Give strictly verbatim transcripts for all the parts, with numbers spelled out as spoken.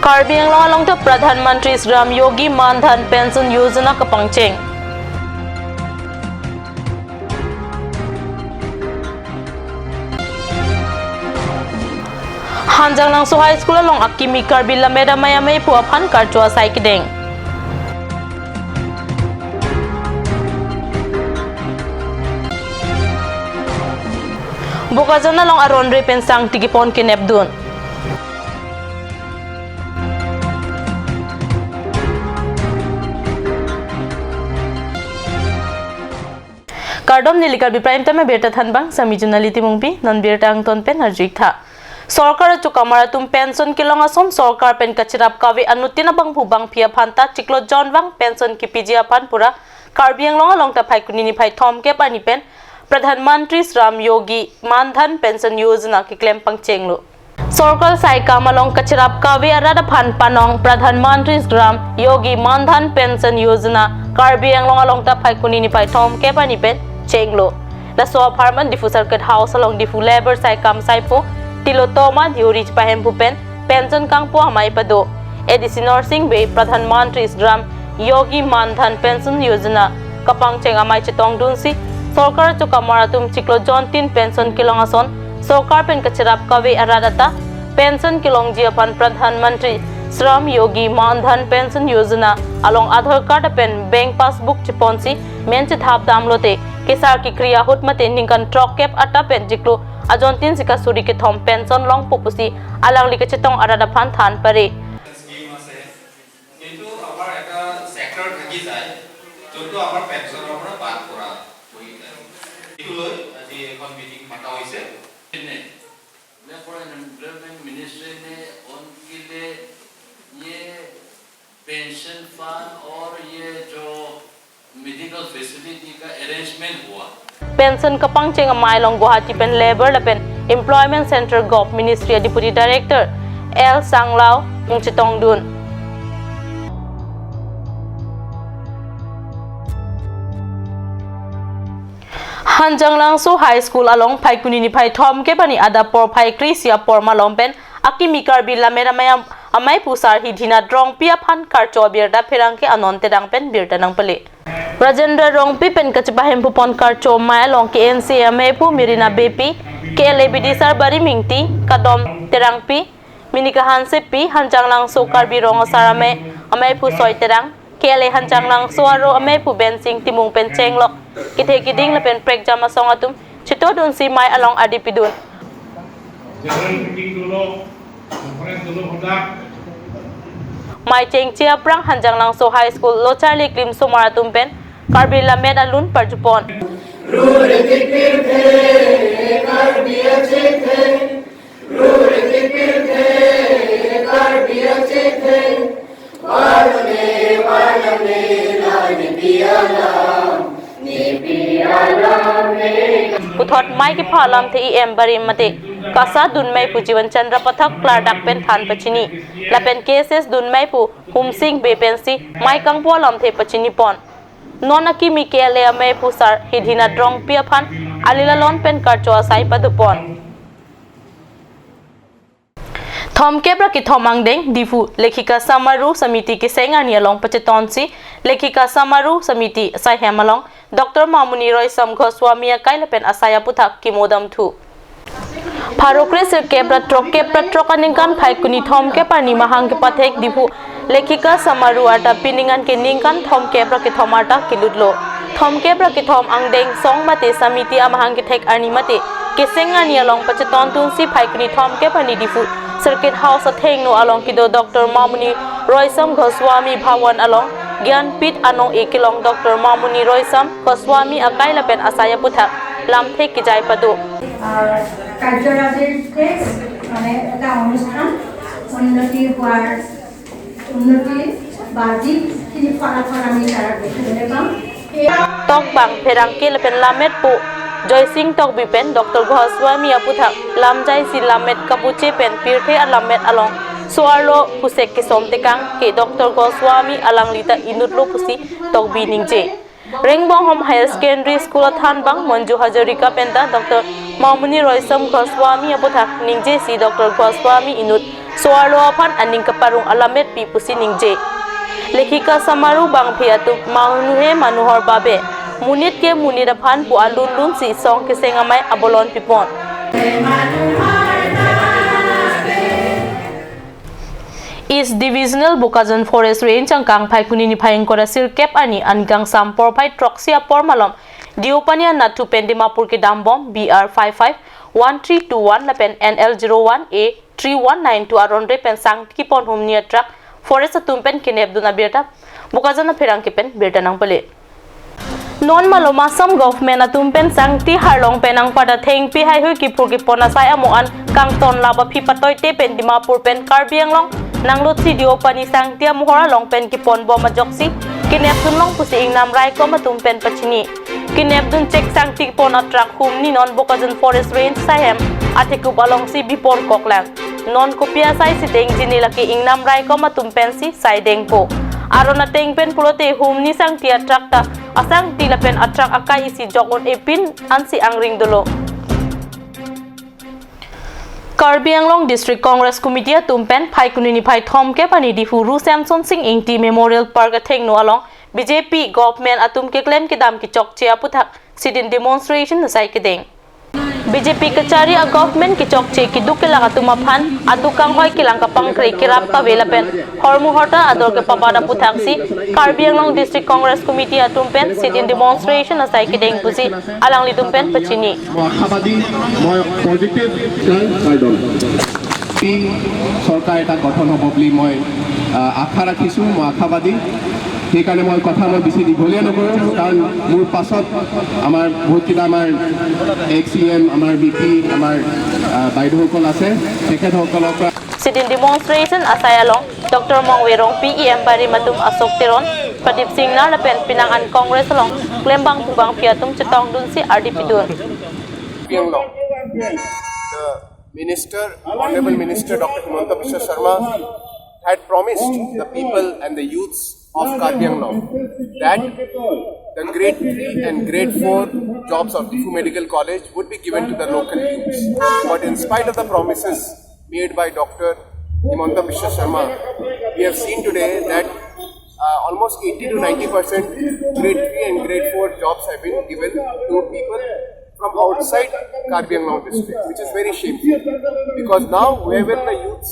Karbi Anglong along ta Pradhan Mantri Shram Yogi Man Dhan Pension Yojana kapangcheng. Hanjanglangso High School along akimi Karbi Lammet Amei Ameipu aphan karcho asai kedeng. Bokajan along aron re pen sangti kepon kenepdun. Kardom, neli Karbi Prime Time abirta thanbang, sami Junali Timungpi, non birta angton pen arju-ik tha. Sorkar achokamar atum pension kelong ason sorkar pen kacherap kave anuttin abangphu bangphi aphan ta chiklo jonvang pension kepiji aphan pura Karbi Anglong along ta Phaikuni niphai thomkep arni pen Pradhan Mantri Shram Yogi Man Dhan Pension Yojana keklem pangchenglo. Sorkar saikam along kacherap kave arat aphan panong Pradhan Mantri Shram Yogi Man Dhan Pension Yojana Karbi Anglong along ta Phaikuni niphai thomkep arni pen chenglo. Laso apharman Diphu Circuit House along Diphu Labour saikam saipo Tilottama Deuri chepahemphu pen pension kangpu amei pado. A D C Norsing Bey Pradhan Mantri Shram Yogi Man Dhan Pension Yojana kapangcheng amei chetongdunsi, sorkar achokamar atum chiklo jontin pension kelong ason sorkar pen kacherap kave arat ata pension kelongji aphan Pradhan Mantri Shram Yogi Man Dhan Pension Yojana along Aadhaar card pen bank passbook cheponsi men chethap damlote kesar kekri ahut mate ningkan throkkep ata pen chiklo ajontin sika suri kethom pension longpo pusi alangli kachetong arat aphan than pare. Scheme আছে, কিন্তু আমাৰ এটা ছেক্টৰ থাকি যায়, যোনটো আমাৰ পেঞ্চনৰ পৰা বাদ পৰা হৈ যায়। এইটো লৈ আজি এখন মিটিং মাতা হৈছে। ने लेबर एंड एम्प्लॉयमेंट मिनिस्ट्री ने उनके लिए ये पेंशन फंड और ये जो मेडिकल फैसिलिटी का अरेंजमेंट हुआ। Pension kapangcheng amei along Guwahati pen Labour lapen Employment Central Govt Ministry a Deputy Director L Sanglao ong chetongdun. Hanjanglangso High School along Phaikuni niphai thomkep arni adap porphai kre-isi apor malom pen akimi Karbi Lammet Amei Am-, Ameipu Sar Hidhinath Rongpi aphan karcho abirta pherangke Anon Terang pen birta nangpale. Rajendra Rongpi pen kachepahemphu pon karcho amei along K N C A ameipu Merina Beypi, K L A bidisar Barim Ingti, Kadom Terangpi, Minika Hansepi, Hanjanglangso Karbi Rong Asar Amei, Ameipu Soi Terang, K L A Hanjanglangso Aro Ameipu Bensing Timung pen chenglok kethe keding lapen prekjam asong atum chetodunsi mei along adi pidun. General meeting dolo, conference dolo hodak. Mei chengche aphrang Hanjanglangso High School locharli klimsomar atum pen Karbi Lammet alun parjupon. Puthot mei kepha alamthe E M Barim mate KASA dunmei pu Jiwan Chandra Pathak klardak pen than pachini. Lapen K S S dunmei pu Humsing Bey pensi mei kangpu alamthe pachini pon. Non akimi K L A ameipu Sar Hidhinath Rongpi aphan alila lon pen karcho asai padopon. Thomkep ra kethom angdeng Diphu Lekhika Samaroh Samiti keseng arni along pachetonsi Lekhika Samaroh Samiti asaihem along Doctor Mamuni Roysam Goswami akai lapen asai aputhak kemodam thu. Pharo kre-sirkep ra throkkep ra throk aningkan Phaikuni thomkep arni mahang kepathek Diphu Lekhika Samaroh arta pining an ke ningkan thomkep ra kethom arta kelutlo. Thomkep ra kethom angdeng song mate samiti amahang kethek arni mate keseng arni along pachetontunsi Phaikuni thomkep arni Diphu Circuit House athengno along kedo Doctor Mamuni Roysam Goswami Bhawan along Gyanpith anong-e kelong Doctor Mamuni Roysam Goswami akai lapen asai aputhak lamthe kejai pado. আহ, কাৰ্যৰাজিৰ শেষ, মানে, এটা অনুষ্ঠান, উন্নতি হোৱাৰ, উন্নতি বা যিখিনি ফলাফল আমি তাৰ দেখিবলৈ পাওঁ, সেই Tokbang pherangke lapen lammetpo Joysing Tokbi pen Doctor Goswami aputhak lamjaisi lammet kabuche pen pirthe alammet along so-arlo pusek kesom tekang ke Doctor Goswami alangli ta inutlo pusi Tokbi ningje. Ringbonghom Higher Secondary School athanbang Manju Hazarika penta Doctor Mamuni Roysam Goswami aputhak ningjesi Doctor Goswami inut so-arlo aphan aning kaparong alammet pi pusi ningje. Lekhika samaru bangphi atum Manuhe Manuhor Babe, Monit ke Monit aphan pu alun lunsi song keseng amei abolon pipon. East Divisional Bokajan Forest Range angkang Phaikuni niphai ingkoi ra sirkep arni aningkangsam porphai throksi apor malom Deopani anatthu pen Dimapur kedambom B R five five one three two one lapen N L zero one A three one nine two aron re pen sangti kepon humni a-truck forest atum pen kenepdun abirta Bokajan apherangke pen birta nangpale. Non malom Assam government atum pen sangti harlong pen angparta thengpi haihui kiphur kepon asai amo an kangton lap aphi patoite pen Dimapur pen Karbi Anglong nanglutsi Deopani sangti amohor along pen keponbom ajoksi kenepdunlong pusi ingnam raikom atum pen pachini. Kenepdun chek sangti kepon a-truck humni non Bokajan Forest Range asai hem athekup alongsi bipon koklang. Non kopi asai si dengji ne lake ingnam raikom atum pensi sai dengpo. Aron ateng pen pulote humni sangti a-truck ta asangti lapen a-truck akai isi jok un-e pin ansi angring dolo. Karbi Anglong District Congress Committee atum pen Phaikuni niphai thomkep arni Diphu Ru Semsonsing Ingti Memorial Park athengno along B J P government atum keklem kedam kechokche aputhak sit-in demonstration asai kedeng. B J P kachari a-government kechokche keduk kelak atum aphan aduk kanghoi kelang kapangkre kerap kave lapen hormu horta ador kepabat aputhaksi Karbi Anglong District Congress Committee atum pen sit-in demonstration asai kedeng pusi alanglitum pen pachini. মই আশাবাদী, মই positive. Cardone. চৰকাৰ এটা গঠন হ'ব বুলি মই, আহ, আশা ৰাখিছোঁ, মই আশাবাদী। সেইকাৰণে মই কথা মই বেছি দীঘলীয়া নকৰোঁ, কাৰণ মোৰ পাছত আমাৰ বহুতকেইটা আমাৰ এক্স চি এম, আমাৰ বি পি, আমাৰ, আহ, বাইদেউসকল আছে, তেখেতসকলৰ পৰা Sit-in demonstration asai along Doctor Mongve Rongpi, E M barim atum Ashok Teron, Pradip Singnar lapen penang an Congress along klembang pubang pi atum chetongdunsi ardi pidun. Karbi Anglong. The Minister, Honorable Minister Doctor Himanta Biswa Sharma had promised the people and the youths of Karbi Anglong that the grade three and grade four jobs of Diphu Medical College would be given to the local youths. But in spite of the promises made by Doctor Himanta Biswa Sharma, we have seen today that, uh, almost eighty to ninety percent grade three and grade four jobs have been given to people from outside Karbi Anglong district, which is very shameful. Because now, where will the youths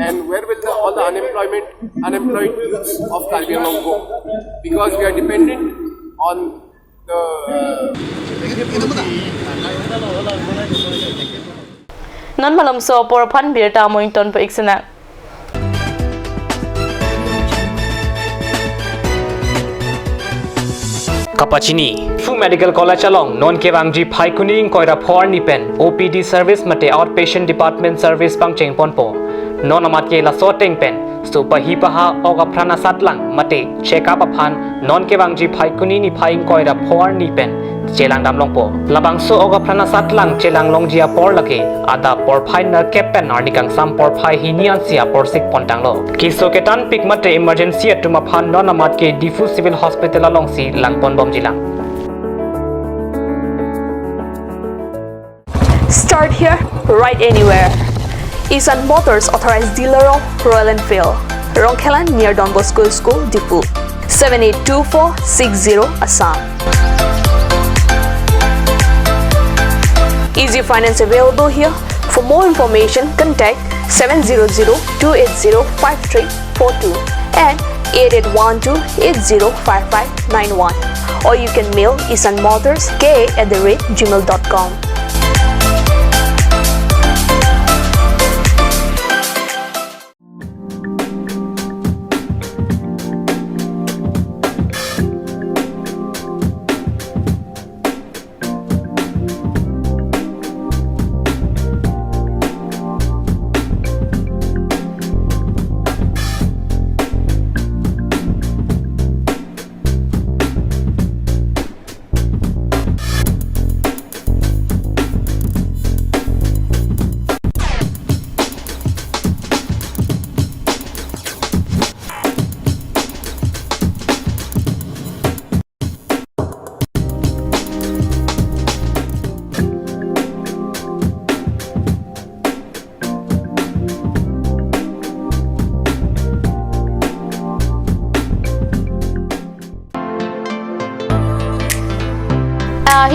and where will the, all the unemployment, unemployed youths of Karbi Anglong go? Because we are dependent on the, uh, Non malomso apor aphan birta amoing ton po iksinang. Kapachini, Diphu Medical College along non kevangji Phaikuni ingkoi ra pho arni pen O P D service mate outpatient department service pangcheng ponpo. Non amat ke laso ateng pen so pahi paha ok apran asatlang mate check up aphan non kevangji Phaikuni niphai ingkoi ra pho arni pen chelang damlongpo. Labangso ok apran asatlang chelang longji apor lake adap porphai nerkep pen arnikangsam porphai hini ansi apor sik pontanglo. Keso ketanpik mate emergency atum aphan non amat ke Diphu Civil Hospital alongsi lang ponbomjilang. Start here, ride anywhere. Isan Motors authorized dealer of Royal Enfield, Rongkhelan near Don Bosco School, Diphu. Seven eight two four six zero, Assam. Easy finance available here. For more information, contact seven zero zero two eight zero five three four two and eight eight one two eight zero five five nine one, or you can mail isan motors K A at the rate gmail dot com.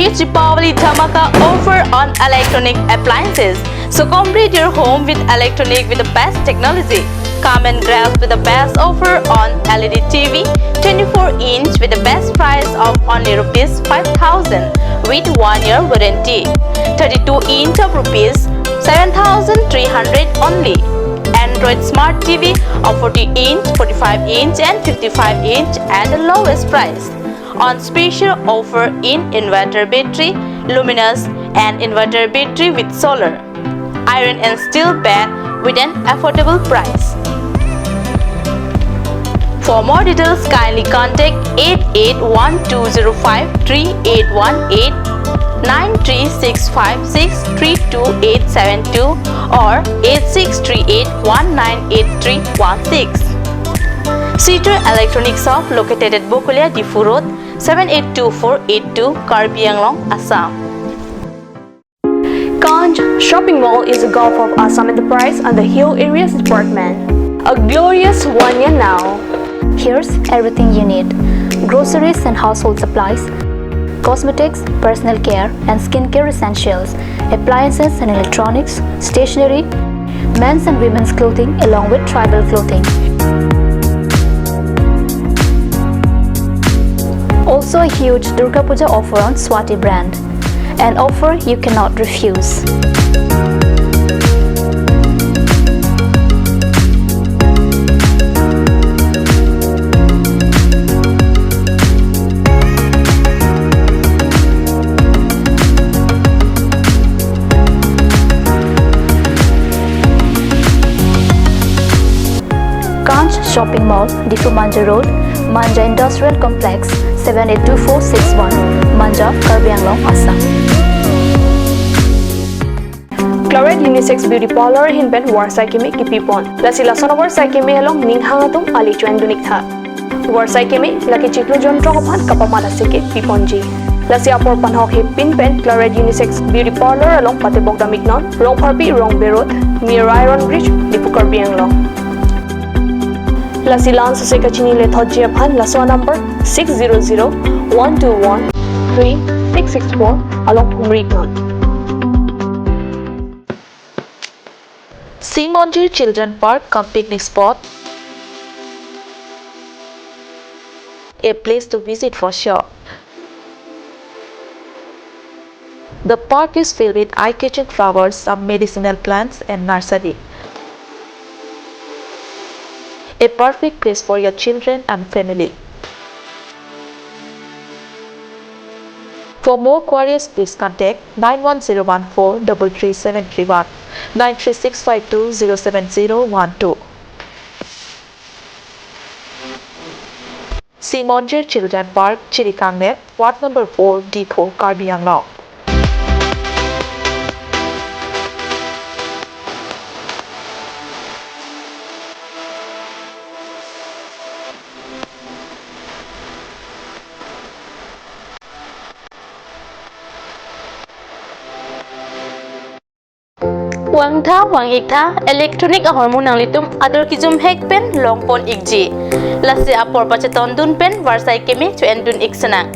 Huge Deepavali Dhamaka offer on electronic appliances. So complete your home with electronic with the best technology. Come and grab with the best offer on L E D T V, twenty-four inch with the best price of only rupees five thousand with one year warranty. Thirty-two inch of rupees seven thousand three hundred only. Android Smart T V of forty inch, forty-five inch and fifty-five inch at the lowest price. On special offer in inverter battery, luminous and inverter battery with solar. Iron and steel bed with an affordable price. For more details, kindly contact eight eight one two zero five three eight one eight, nine three six five six three two eight seven two or eight six three eight one nine eight three one six. Sitor Electronic Shop located at Bokolia, Diphu Road, seven eight two four eight two, Karbi Anglong, Assam. Kanch Shopping Mall is a Gulf of Assam Enterprise under Hill Areas Department. A glorious one year now. Here's everything you need: groceries and household supplies, cosmetics, personal care and skincare essentials, appliances and electronics, stationery, men's and women's clothing along with tribal clothing. Also a huge Durga Puja offer on Swati brand. An offer you cannot refuse. Kanch Shopping Mall, Diphu Manja Road, Manja Industrial Complex, seven eight two four six one, Manja, Karbi Anglong, Assam. Claret Unisex Beauty Parlor ahin pen varsai keme kipipon. Lasi lason avarsai keme along ning hang atum ali cho-en dun-ik tha. Varsai keme lake chiklo jonthom aphan kapamat aseke piponji. Lasi apor panhok hepin pen Claret Unisex Beauty Parlor along patebok dam-iknon, Rongpharpi Rongbe Road, near Iron Bridge, Diphu, Karbi Anglong. Lasi la-an sose kachinilethotji aphan laso number six zero zero one two one three six six four along humri-iknon. Simonjir Children Park cum picnic spot, a place to visit for sure. The park is filled with eye-catching flowers, some medicinal plants and nursery. A perfect place for your children and family. For more queries, please contact nine one zero one four double three seven three one, nine three six five two zero seven zero one two. Simonjir Children Park, Chirikangnet, Ward number four, Diphu, Karbi Anglong. Vangtha vang-iktha, electronic ahormu nanglitum ador kejum hek pen longpon-ikji. Lasi apor pachetondun pen varsai keme cho-endun-ik sinang.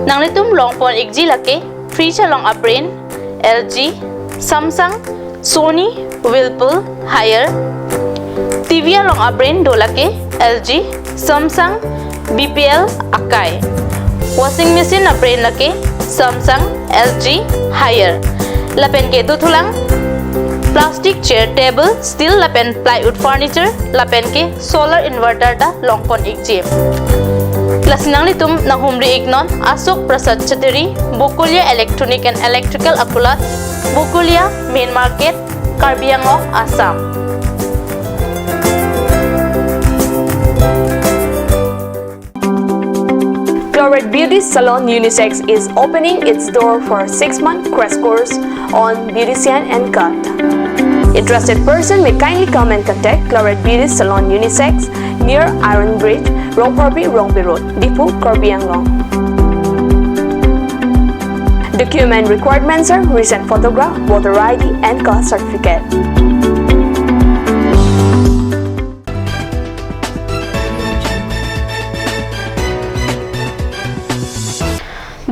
Nanglitum longpon-ikji lake fridge along a-brand L G, Samsung, Sony, Whirlpool, Haier. T V along a-brand do lake L G, Samsung, B P L, Akai. Washing machine a-brand lake Samsung, L G, Haier. Lapen ke dothulang plastic chair, table, steel lapen plywood furniture, lapen ke solar inverter ta longpon-ikji. Lasi nanglitum nanghumri-iknon Ashok Prasad Chattery, Bokolia Electronic and Electrical Akulat, Bokolia Main Market, Karbi Anglong, Assam. Claret Beauty Salon Unisex is opening its door for six-month crash course on beautician and cut. Interested person may kindly come and contact Claret Beauty Salon Unisex near Iron Bridge, Rongpharpi Rongbe Road, Diphu, Karbi Anglong. Document requirements are recent photograph, voter I D and caste certificate.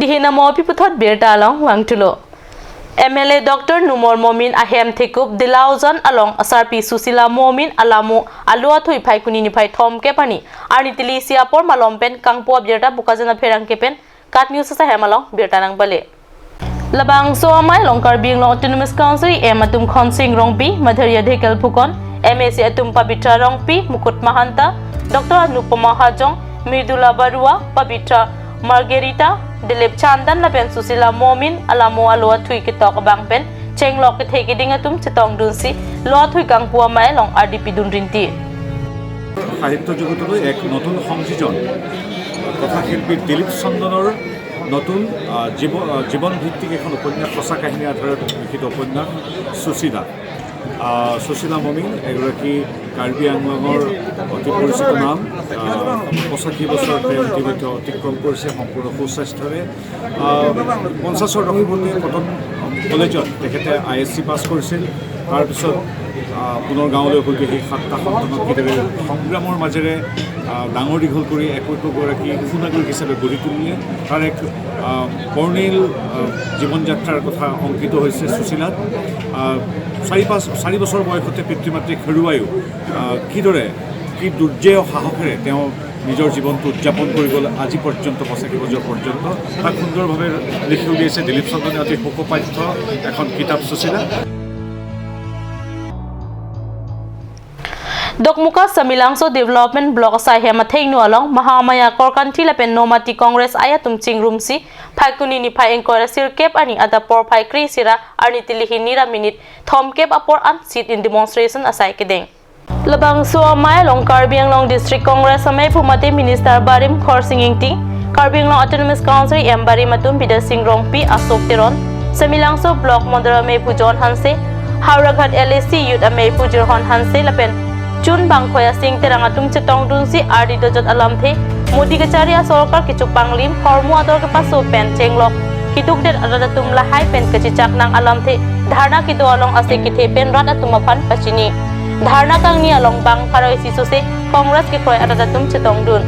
Dihin amo pi puthot birta along vangthulo. M L A Doctor Numal Momin ahem thekup Dilaojan along asarpi Susila Momin alamo alo athui Phaikuni niphai thomkep arni arni tili isi apor malom pen kangpu abirta Bokajan apherangke pen KAT News asahem along birta nangpale. Labangso amei along Karbi Anglong Autonomous Council M atum Khonsing Rongpi, Madhurya Dhekial Phukan, M A C atum Pabitra Rongpi, Mukut Mahanta, Doctor Anupama Hajong, Mridula Barua, Pabitra Margarita, Dilip Chandan lapen Susila Momin alamo alo athui ketok abang pen chenglok kethe keding atum chetongdunsi lo athui kangpu amei along ardi pidun rinti. সাহিত্য জগতলৈ এক নতুন সংযোজন, কথাশিল্পী দিলীপ চন্দনৰ নতুন, আহ, জীৱ-, আহ, জীৱনভিত্তিক এখন উপন্যাস, সঁচা কাহিনী আধাৰত লিখিত উপন্যাস সুশীলা। আহ, সুশীলা মমিন এগৰাকী কাৰ্বি আংলঙৰ অতি পৰিচিত নাম। আহ, পঁচাশী বছৰ তেওঁ ইতিমধ্যে অতিক্ৰম কৰিছে, সম্পূৰ্ণ সুস্বাস্থ্যৰে। আহ, পঞ্চাশৰ দশকতে কটন কলেজত তেখেতে আই এছ চি পাছ কৰিছিল। তাৰপিছত, আহ, পুনৰ গাঁৱলৈ উভতি আহি সাতটা সন্তানক কিদৰে সংগ্ৰামৰ মাজেৰে, আহ, ডাঙৰ দীঘল কৰি একো একোগৰাকী সুনাগৰিক হিচাপে গঢ়ি তুলিলে, তাৰ এক, আহ, বৰ্ণিল, আহ, জীৱন যাত্ৰাৰ কথা অংকিত হৈছে সুশীলাত। আহ, চাৰি পাঁচ, চাৰি বছৰ বয়সতে পিতৃ মাতৃক হেৰুৱাইও, আহ, কিদৰে, কি দুৰ্জেয় সাহসেৰে তেওঁ নিজৰ জীৱনটো উদযাপন কৰি গ'ল আজি পৰ্যন্ত, পঁচাশী বছৰ পৰ্যন্ত, তাক সুন্দৰভাৱে লিখি উলিয়াইছে দিলীপ চন্দনে অতি শোকপাঠ্য এখন কিতাপ Sushila. Dokmoka Samelangso Development Block asai hem athengno along Mahamaya Korkanthi lapen Nomati Congress atum chingrumsi Phaikuni niphai ingkoi ra sirkep arni adap porphai kre-isi ra arni tili hini ra minit thomkep apor an sit-in demonstration asai kedeng. Labangso amei along Karbi Anglong District Congress ameiphu mate Minister Barim Khorsing Ingti, Karbi Anglong Autonomous Council M Barim atum Bidya Sing Rongpi, Ashok Teron, Samelangso Block Mondol ameiphu John Hanse, Howraghat L A C Youth ameiphu Jirhon Hanse lapen Chun Bangkhoi Asing Terang atum chetongdunsi ardi dojot alamthe Modi kachari asorkar kechupanglim hormu ador kepaso pen chenglok kedukdet arat atum lahai pen kachechak nang alamthe dharna kedo along ase kethe pen rat atum aphan pachini. Dharna kangni along bang pharo isi sose Congress kekroi arat atum chetongdun.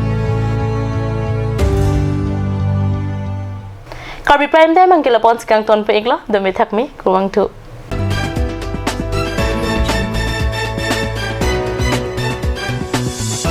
Karbi Prime Time abangke lapon si kangton pe iklo, dome thakme, kurvangthu.